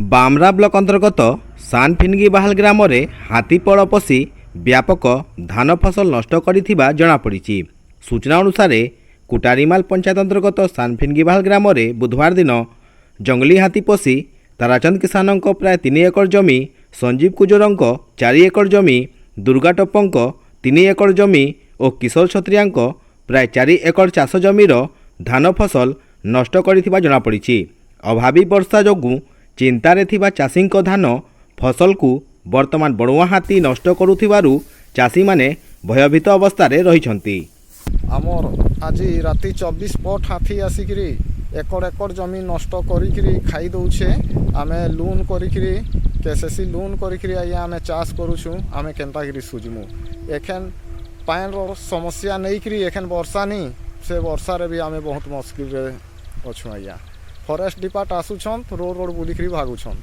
Bamra block ଅନ୍ତର୍ଗତ ସାନଫିନଗିବାହାଲ ଗ୍ରାମରେ ହାତୀପଳ ପଶି ବ୍ୟାପକ ଧାନ ଫସଲ ନଷ୍ଟ କରିଥିବା ଜଣାପଡ଼ିଛି। ସୂଚନା ଅନୁସାରେ, କୁଟାରିମାଲ ପଞ୍ଚାୟତ ଅନ୍ତର୍ଗତ ସାନଫିନଗିବାହାଲ ଗ୍ରାମରେ ବୁଧବାର ଦିନ ଜଙ୍ଗଲୀ ହାତୀ ପଶି ତାରାଚନ୍ଦ କିଷାନଙ୍କ ପ୍ରାୟ 3 ଏକର ଜମି, ସଞ୍ଜୀବ କୁଜରଙ୍କ 4 ଏକର ଜମି, ଦୁର୍ଗା ଟପ୍ପଙ୍କ 3 ଏକର ଜମି ଓ କିଶୋର ଛତ୍ରିଆଙ୍କ ପ୍ରାୟ 4 ଏକର ଚାଷ ଜମିର ଧାନ ଫସଲ ନଷ୍ଟ କରିଥିବା ଜଣାପଡ଼ିଛି। ଅଭାବୀ ବର୍ଷା ଯୋଗୁଁ ଚିନ୍ତାରେ ଥିବା ଚାଷୀଙ୍କ ଧାନ ଫସଲକୁ ବର୍ତ୍ତମାନ ବଣୁଆ ହାତୀ ନଷ୍ଟ କରୁଥିବାରୁ ଚାଷୀମାନେ ଭୟଭୀତ ଅବସ୍ଥାରେ ରହିଛନ୍ତି। ଆମର୍ ଆଜି ରାତି 24 ପଟ ହାତୀ ଆସିକିରି ଏକର ଏକର ଜମି ନଷ୍ଟ କରିକିରି ଖାଇ ଦଉଛେ। ଆମେ ଲୋନ୍ କରିକିରି, କେସିସି ଲୋନ୍ କରିକିରି ଆଜ୍ଞା ଆମେ ଚାଷ କରୁଛୁଁ। ଆମେ କେନ୍ତା କିରି ସୁଝମୁ? ଏଖେନ୍ ପାଏନ୍ର ସମସ୍ୟା ନେଇକିରି ଏଖେନ୍ ବର୍ଷା ନି, ସେ ବର୍ଷାରେ ବି ଆମେ ବହୁତ ମୁସ୍କିଲରେ ଅଛୁଁ ଆଜ୍ଞା। ଫରେଷ୍ଟ ଡିପାର୍ଟ ଆସୁଛନ୍, ରୋଡ଼ ରୋଡ଼ ବୁଲିକିରି ଭାଗୁଛନ୍।